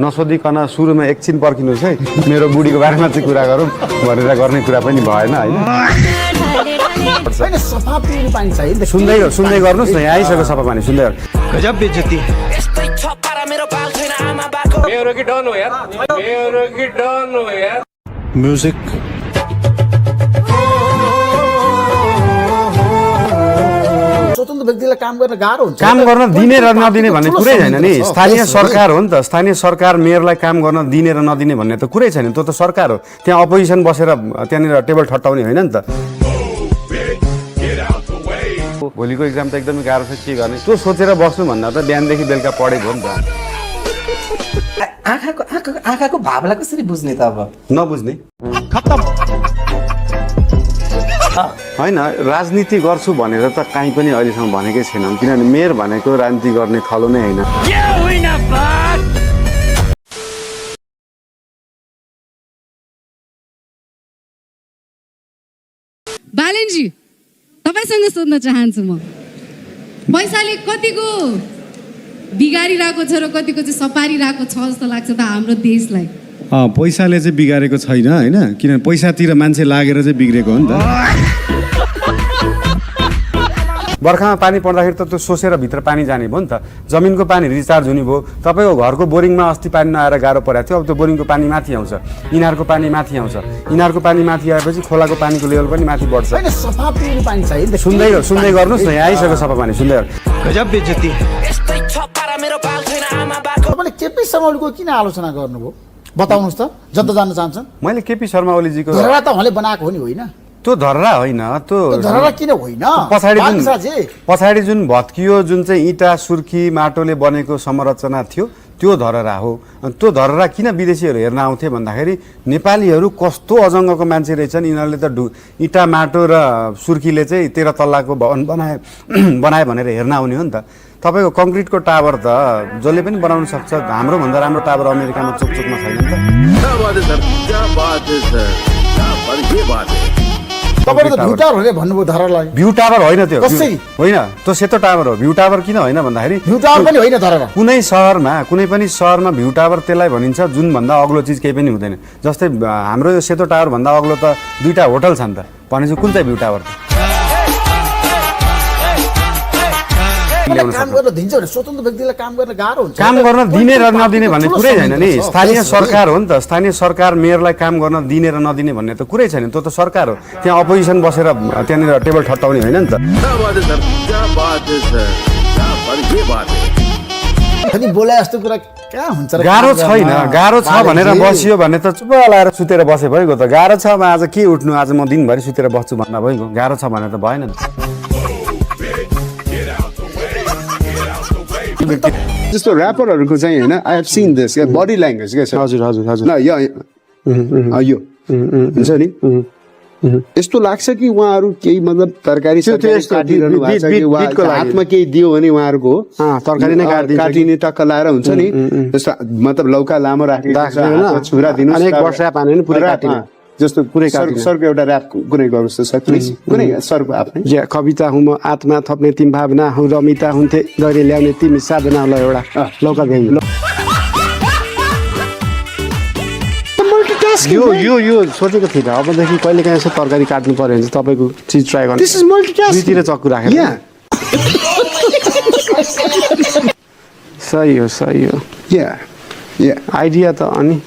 नसोधिकन सुरुमा एकछिन पर्खिनुहोस् है, मेरो बुढीको बारेमा चाहिँ कुरा गरौँ भनेर गर्ने कुरा पनि भएन होइन। सफा पिउने पानी चाहियो। सुन्दै गर्नुहोस् न, यहाँ आइसक्यो सफा पानी, सुन्दै गजब बेइज्जती। म्युजिक स्वतन्त्र व्यक्तिलाई काम गर्न गाह्रो हुन्छ। काम गर्न दिने र नदिने भन्ने कुरै छैन नि। स्थानीय सरकार हो नि त, स्थानीय सरकार मेयरलाई काम गर्न दिने र नदिने भन्ने त कुरै छैन। त्यो त सरकार हो, त्यहाँ अपोजिसन बसेर त्यहाँनिर टेबल ठट्टाउने होइन नि त। भोलिको इक्जाम त एकदमै गाह्रो छ, के गर्ने त्यो सोचेर बस्नु भन्दा त बिहानदेखि बेलुका पढेको हो नि त। आँखाको भावलाई कसरी बुझ्ने त अब? नबुझ्ने होइन, राजनीति गर्छु भनेर त काहीँ पनि अहिलेसम्म भनेकै छैन, किनभने मेयर भनेको राजनीति गर्ने थलो नै होइन। बालेनजी, तपाईसँग सोध्न चाहन्छु म, पैसाले कतिको बिगारिरहेको छ र कतिको चाहिँ सपारिरहेको छ जस्तो लाग्छ त हाम्रो देशलाई? पैसाले चाहिँ बिगारेको छैन होइन, किनभने पैसातिर मान्छे लागेर चाहिँ बिग्रेको हो नि त। बर्खामा पानी पर्दाखेरि त त्यो सोसेर भित्र पानी जाने भयो नि त। जमिनको पानी रिचार्ज हुने भयो। तपाईँको घरको बोरिङमा अस्ति पानी नआएर गाह्रो परेको थियो, अब त्यो बोरिङको पानी माथि आउँछ, इनारको पानी माथि आउँछ, इनारको पानी माथि आएपछि खोलाको पानीको लेभल पनि माथि बढ्छ। सफा पिउने पानी चाहियो। सुन्दै गर्नुहोस् न, यहाँ आइसक्यो सफा पानी, सुन्दै गजब बेइज्जती। तपाईँले केपी शर्मा ओलीको किन आलोचना गर्नुभयो बताउनुहोस् त, जनता जान्न चाहन्छन्। मैले केपी शर्मा ओलीजीको धरहरा त उहाँले बनाएको हो नि, होइन? त्यो धरहरा होइन, त्यो धरहरा किन होइन? पछाडि जुन भत्कियो, जुन चाहिँ इँटा सुर्खी माटोले बनेको संरचना थियो, त्यो धरहरा हो। अनि त्यो धरहरा किन विदेशीहरू हेर्न आउँथे भन्दाखेरि नेपालीहरू कस्तो अजङ्गको मान्छे रहेछन्, यिनीहरूले त इँटा माटो र सुर्खीले चाहिँ 13 तल्लाको भवन बनाए भनेर हेर्न आउने हो नि त। तपाईँको कङ्क्रिटको टावर त जसले पनि बनाउन सक्छ, हाम्रो भन्दा राम्रो टावर अमेरिकामा चोकचोकमा छैन नि त। तपाईले त भ्यू टावर भनेर भन्नुभयो धरहरालाई। भ्यू टावर होइन त्यो, कसरी होइन, त्यो सेतो टावर हो। भ्यू टावर किन होइन भन्दाखेरि भ्यू टावर पनि होइन धरहरा। कुनै पनि सहरमा भ्यू टावर त्यसलाई भनिन्छ जुन भन्दा अग्लो चिज केही पनि हुँदैन। जस्तै हाम्रो यो सेतो टावर भन्दा अग्लो त 2टा होटल छन् त, भनेपछि कुन चाहिँ भ्यू टावर? काम गर्न दिन्छ भने स्वतन्त्र व्यक्तिलाई काम गर्न गाह्रो हुन्छ। काम गर्न दिने र नदिने भन्ने कुरै छैन नि। स्थानीय सरकार हो नि त, स्थानीय सरकार मेयरलाई काम गर्न दिने र नदिने भन्ने त कुरै छैन। त्यो त सरकार हो, त्यहाँ अपोजिसन बसेर त्यहाँनिर टेबल ठट्टाउने होइन नि त। बोले जस्तो कुरा कहाँ हुन्छ? गाह्रो छैन, गाह्रो छ भनेर बसियो भने त चुप लाएर सुतेर बसे भइगयो त। गाह्रो छ आज के उठ्नु, आज म दिनभरि सुतेर बस्छु भन्दा भइगयो। गाह्रो छ भनेर त भएन नि। जस्तो ऱ्यापरहरूको चाहिँ होइन, I have seen this body language के छ। हजुर हजुर हजुर ल यो हुन्छ नि, यस्तो लाग्छ कि उहाँहरू केही मतलब तरकारी काटिरहनु भएको छ कि हातमा केही दियो भने उहाँहरूको तरकारी नै काटिने टक्क लाएर हुन्छ नि, जस्तो मतलब लौका लामो राखेको छुरा दिनु जस्तो सरको एउटा ऱ्याप कुनै गर्नुहोस् त सर प्लिज, कुनै सरको आफ्नै। कविता हुँ म आत्मा थप्ने तिमी भावना हुँ, रमिता हुन्थे गरी ल्याउने तिमी साधना। ल एउटा लौका गाई यो सोचेको थिइनँ। अबदेखि कहिले काहीँ यसो तरकारी काट्नु पर्यो भने चाहिँ तपाईँको चिज ट्राई गर्नु। This is multitasking. दुईतिर चक्कु राखेर सही हो। आइडिया त अनि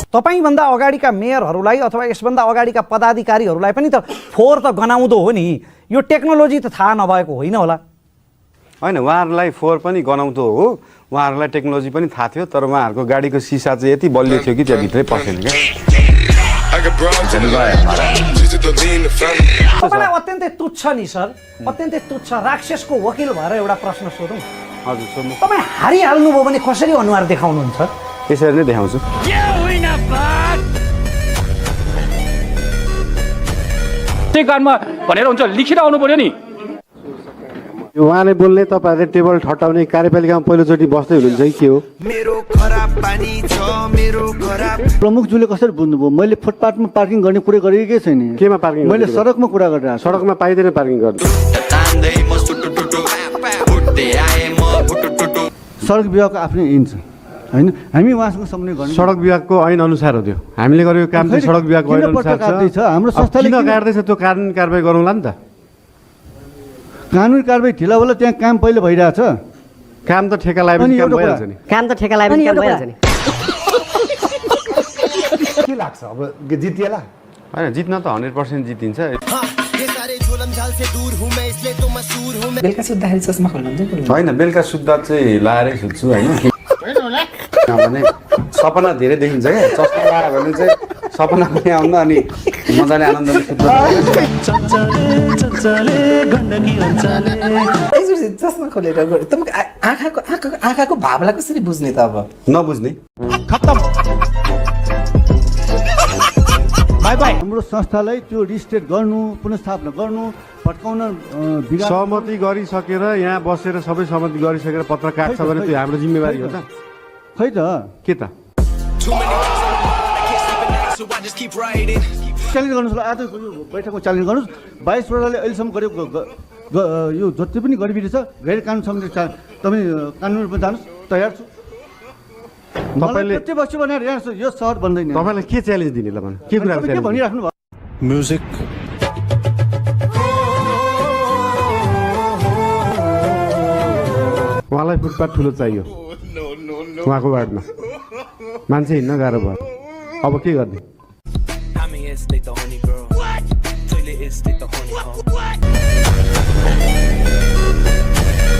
तपाईभन्दा अगाडिका मेयरहरूलाई अथवा यसभन्दा अगाडिका पदाधिकारीहरूलाई पनि त फोहोर त गनाउँदो हो नि। यो टेक्नोलोजी त थाहा नभएको होइन होला? होइन, उहाँहरूलाई फोहोर पनि गनाउँदो हो, उहाँहरूलाई टेक्नोलोजी पनि थाहा थियो, तर उहाँहरूको गाडीको सिसा चाहिँ यति बलियो थियो कि त्यहाँभित्रै पसेन क्या। तपाईँलाई अत्यन्तै तुच्छ नि सर, अत्यन्तै तुच्छ राक्षसको वकिल भएर एउटा प्रश्न सोधौँ। हजुर सोध्नु। तपाईँ हारिहाल्नुभयो भने कसरी अनुहार देखाउनुहुन्छ? यसरी नै देखाउँछु। भनेर हुन्छ, लिखेर आउनु पर्यो नि। उहाँले बोल्ने तपाईँहरूले टेबल ठट्टाउने कार्यपालिकामा पहिलोचोटि बस्दै हुनुहुन्छ कि के हो? प्रमुखज्यूले कसरी बुझ्नुभयो? मैले फुटपाथमा पार्किङ गर्ने कुरा गरेकै छैन। केमा पार्किङ? मैले सडकमा कुरा गरिरहेको छु। सडकमा पाइँदैन पार्किङ गर्नु। सडक विभागको आफ्नै ऐन छ होइन, हामी उहाँसँग समन्वय गर्ने। सडक विभागको ऐन अनुसार हो त्यो, हामीले गरेको काम चाहिँ सडक विभागको ऐन अनुसार काट्दैछ हाम्रो अब संस्थाले किन काट्दैछ त्यो कानुनी कारबाही गरौँला नि त। कानुनी कारबाही ढिला होला, त्यहाँ काम पहिले भइरहेछ। काम त ठेका लगाएपछि काम भइहाल्छ नि। काम त ठेका लगाएपछि काम भइहाल्छ नि। के लाग्छ अब जितिएला? होइन, जित्न त 100% जितिन्छ। बेलुका सुत्दाखेरि चस्मा खोल्नुहुन्छ? होइन, बेलुका सुत्दा चाहिँ लाएरै सुत्छु होइन, किनभने सपना धेरै देखिन्छ क्या। चस्मा लगायो भने चाहिँ सपना पनि आउँदा अनि मजाले आनन्दले सुत्दा। एकचोटि चस्मा खोलेर तपाईँको आँखाको भावलाई कसरी बुझ्ने त अब? नबुझ्ने हाम्रो संस्थालाई त्यो रिस्टेट गर्नु, पुनर्स्थापना गर्नु, पड्काउन सहमति गरिसकेर यहाँ बसेर सबै सहमति गरिसकेर पत्र काट्छ भने त्यो हाम्रो जिम्मेवारी हो त? खै त के त च्यालेन्ज गर्नुहोस् ल, आज यो बैठकमा च्यालेन्ज गर्नुहोस्। 22 वडाले अहिलेसम्म गरेको यो जति पनि गरिबी छ गैर कानुन सम्बन्धी तपाईँ कानुन रूपमा जानुहोस्, तयार छु। तपाईँले प्रतिपक्ष बनाएर यहाँ यो सहर बन्दैन। तपाईँलाई के च्यालेन्ज दिने ल भन्नु, के कुरा के भनिराख्नु भयो? म्युजिक उहाँलाई फुटपाथ ठुलो चाहियो उहाँको वार्डमा, मान्छे हिँड्न गाह्रो भयो, अब के गर्ने?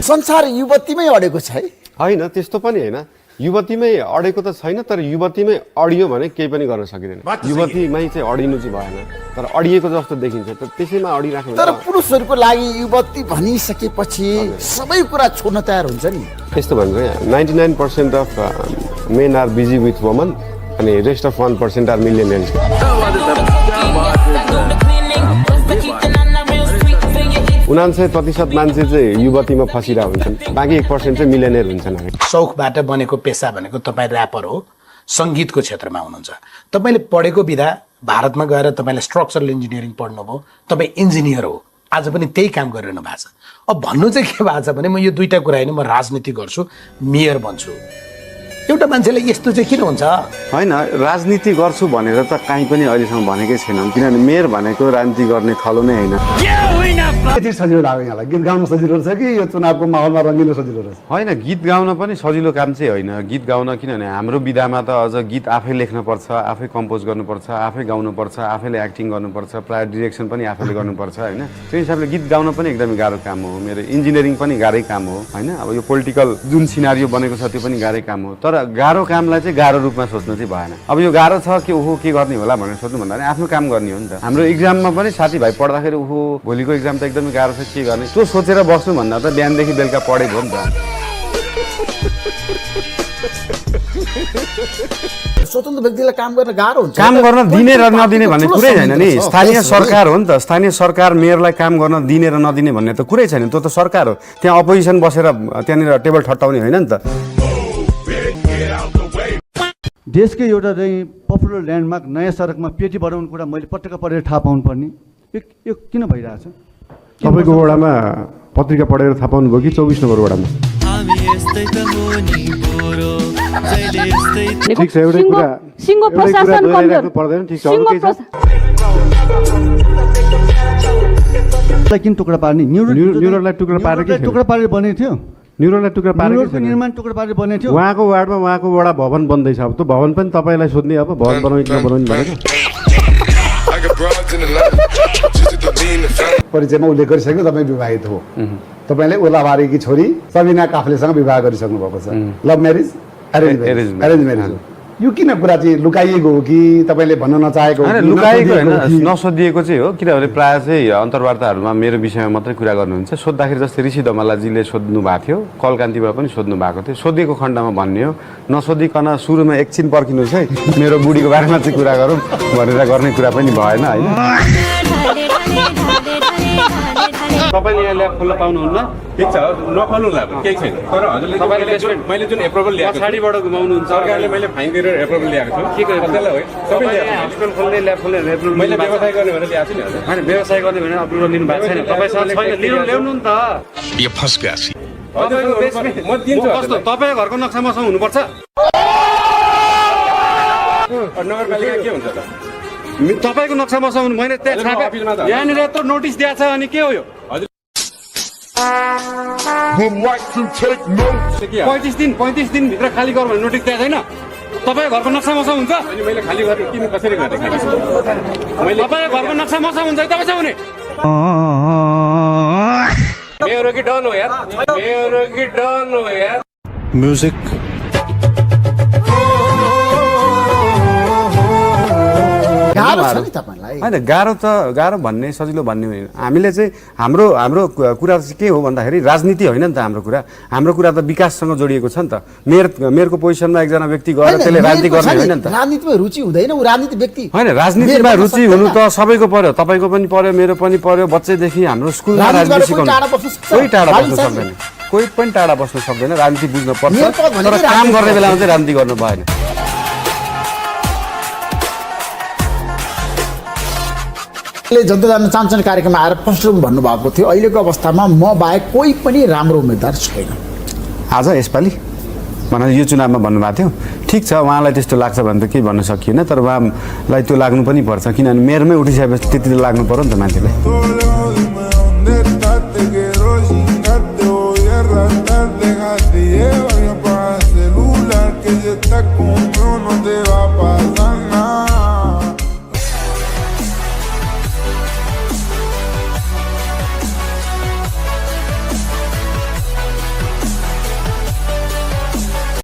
संसार युवतीमै अडेको छ है। होइन, त्यस्तो पनि होइन, युवतीमै अडेको त छैन, तर युवतीमै अडियो भने केही पनि गर्न सकिँदैन। युवतीमै चाहिँ अडिनु चाहिँ भएन, तर अडिएको जस्तो देखिन्छ, त त्यसैमा अडिराख्नु। तर पुरुषहरूको लागि युवती भनिसकेपछि सबै कुरा छोड्न तयार हुन्छ नि। यस्तो भन्छ 99% of men are busy with woman अनि रेस्ट अफ 1% आर मिलियनियर्स। 99% मान्छे चाहिँ युवतीमा फसिरहेको हुन्छन्, बाँकी 1% चाहिँ मिलियनियर हुन्छन्। शौकबाट बनेको पेसा भनेको तपाईँ ऱ्यापर हो, सङ्गीतको क्षेत्रमा हुनुहुन्छ। तपाईँले पढेको विधा भारतमा गएर तपाईँले स्ट्रक्चरल इन्जिनियरिङ पढ्नुभयो, तपाईँ इन्जिनियर हो, आज पनि त्यही काम गरिरहनु भएको छ। अब भन्नु चाहिँ के भएको छ भने म यो दुईवटा कुरा होइन, म राजनीति गर्छु, मेयर बन्छु। एउटा मान्छेले यस्तो चाहिँ किन हुन्छ? होइन, राजनीति गर्छु भनेर त कहीँ पनि अहिलेसम्म भनेकै छैनौँ, किनभने मेयर भनेको राजनीति गर्ने थलो नै होइन। यति सजिलो लाग्यो यहाँलाई? गीत गाउन सजिलो रहेछ कि यो चुनावको माहौलमा रङ्गिन सजिलो रहेछ? होइन, गीत गाउन पनि सजिलो काम चाहिँ होइन। गीत गाउन किनभने हाम्रो विधामा त अझ गीत आफै लेख्नुपर्छ, आफै कम्पोज गर्नुपर्छ, आफै गाउनुपर्छ, आफैले एक्टिङ गर्नुपर्छ, प्रायः डिरेक्सन पनि आफैले गर्नुपर्छ होइन। त्यो हिसाबले गीत गाउन पनि एकदमै गाह्रो काम हो। मेरो इन्जिनियरिङ पनि गाह्रै काम हो होइन। अब यो पोलिटिकल जुन सिनारियो बनेको छ त्यो पनि गाह्रै काम हो, तर गाह्रो कामलाई चाहिँ गाह्रो रूपमा सोच्नु चाहिँ भएन। अब यो गाह्रो छ कि ओहो के गर्ने होला भनेर सोध्नु भन्दा आफ्नो काम गर्ने हो नि त। हाम्रो इक्जाममा पनि साथीभाइ पढ्दाखेरि ओहो भोलिको इक्जाम त एकदमै गाह्रो छ, के गर्ने, त्यो सोचेर बस्नु भन्दा त बिहानदेखि बेलुका पढेको हो नि त। स्वतन्त्र व्यक्तिलाई काम गर्न गाह्रो हुन्छ। काम गर्न दिने र नदिने भन्ने कुरै छैन नि। स्थानीय सरकार हो नि त, स्थानीय सरकार मेयरलाई काम गर्न दिने र नदिने भन्ने त कुरै छैन, त्यो त सरकार हो। त्यहाँ अपोजिसन बसेर त्यहाँनिर टेबल ठट्टाउने होइन नि त। देशकै एउटा चाहिँ पपुलर ल्यान्डमार्क नयाँ सडकमा पेटी बनाउने कुरा मैले पटक्क पढेर थाहा पाउनु पर्ने, यो किन भइरहेछ? तपाईँको वडामा पत्रिका पढेर थाहा पाउनुभयो कि 24 नम्बर वडामा? ठिक छ, एउटै कुरा पर्दैन, ठिक छ, अरू केही छ? किन टुक्रा पार्ने? न्युरोनलाई टुक्रा पारेर के टुक्रा पारेर बनेको थियो? न्युरोनलाई टुक्रा पारेको निर्माण टुक्रा पारेर बनेको थियो। उहाँको वार्डमा उहाँको वडा भवन बन्दैछ, अब त्यो भवन पनि तपाईँलाई सोध्ने, अब भवन बनाउने कि नबनाउने भनेको परिचयमा उल्लेख गरिसक्यो तपाईँ विवाहित हो, तपाईँले ओलाबारीकी छोरी सबिना काफ्लेसँग विवाह गरिसक्नु भएको छ। लभ म्यारेज अरेन्ज म्यारेज हो। यो किन कुरा चाहिँ लुकाइएको हो कि तपाईँले भन्न नचाहेको? होइन, लुकाएको होइन, नसोधिएको चाहिँ हो। किनभने प्रायः चाहिँ अन्तर्वार्ताहरूमा मेरो विषयमा मात्रै कुरा गर्नुहुन्छ। सोद्धाखेरि जस्तै ऋषि धमलाजीले सोध्नु भएको थियो, कलकान्तिबाट पनि सोध्नु भएको थियो। सोधिएको खण्डमा भन्ने हो, नसोधिकन सुरुमा एकछिन पर्खिनुहोस् है, मेरो बुढीको बारेमा चाहिँ कुरा गरौँ भनेर गर्ने कुरा पनि भएन होइन। तपाईँले यहाँ ल्याब खोल्न पाउनुहुन्न, ठिक छ, नखोल्नुला केही छैन, तर हजुरले मैले जुन एप्रुभल ल्याएको छु पछाडिबाट घुमाउनुहुन्छ, सरकारले मैले फाइन तिरेर एप्रुभल ल्याएको छु। के गर्नु त्यसलाई हो तपाईँले हस्पिटल खोल्ने ल्याब खोल्ने एप्रुभल मैले व्यवसाय गर्ने भनेर ल्याएको छु नि हजुर। होइन, व्यवसाय गर्ने भनेर एप्रुभल लिनु भएको छैन, तपाईँसँग छैन, ल्याउनु नि त। यो फस गयो। म दिन्छु कस्तो तपाईँको घरको नक्सा मसँग हुनुपर्छ नगरपालिका के हुन्छ त तपाईँको नक्सा मसँग हुनु मैले त्यहाँ हजुर, म अफिसमा त- छापे यहाँनिर यत्रो नोटिस दिएको छ अनि के हो यो हजुर 35 दिनभित्र खाली गर भने नोटिस दिएको छैन तपाईँको घरको नक्सा मसँग हुन्छ अनि मैले खाली गरेँ किन कसरी गरेँ खाली मैले तपाईँको घरको नक्सा मसँग हुन्छ है तपाईँसँग हुने मेरो कि डन हो यार मेरो कि डन हो यार म्युजिक गाह्रो छ नि तपाईँलाई होइन गाह्रो भन्ने सजिलो भन्ने होइन हामीले चाहिँ हाम्रो कुरा चाहिँ के हो भन्दाखेरि राजनीति होइन नि त हाम्रो कुरा त विकाससँग जोडिएको छ नि त मेयरको पोजिसनमा एकजना व्यक्ति गएर त्यसले राजनीति गर्ने होइन नि त राजनीतिमा रुचि हुँदैन ऊ राजनीति व्यक्ति होइन राजनीतिमा रुचि हुनु त सबैको पर्यो तपाईँको पनि पर्यो मेरो पनि पर्यो बच्चैदेखि हाम्रो स्कुलमा राजनीति सिकाउनु कोही टाढा बस्नु सक्दैन कोही पनि टाढा बस्नु सक्दैन राजनीति बुझ्नु पर्छ तर काम गर्ने बेलामा चाहिँ राजनीति गर्नु भएन जनता जान्न चाहन्छन् कार्यक्रममा आएर फर्स्ट भन्नुभएको थियो अहिलेको अवस्थामा म बाहेक कोही पनि राम्रो उम्मेदवार छैन आज यसपालि भनेर यो चुनावमा भन्नुभएको थियो ठिक छ उहाँलाई त्यस्तो लाग्छ भने त केही भन्न सकिएन तर उहाँलाई त्यो लाग्नु पनि पर्छ किनभने मेयरमै उठिसकेपछि त्यति लाग्नु पर्यो नि त मान्छेलाई Te llevo para celular que ya está con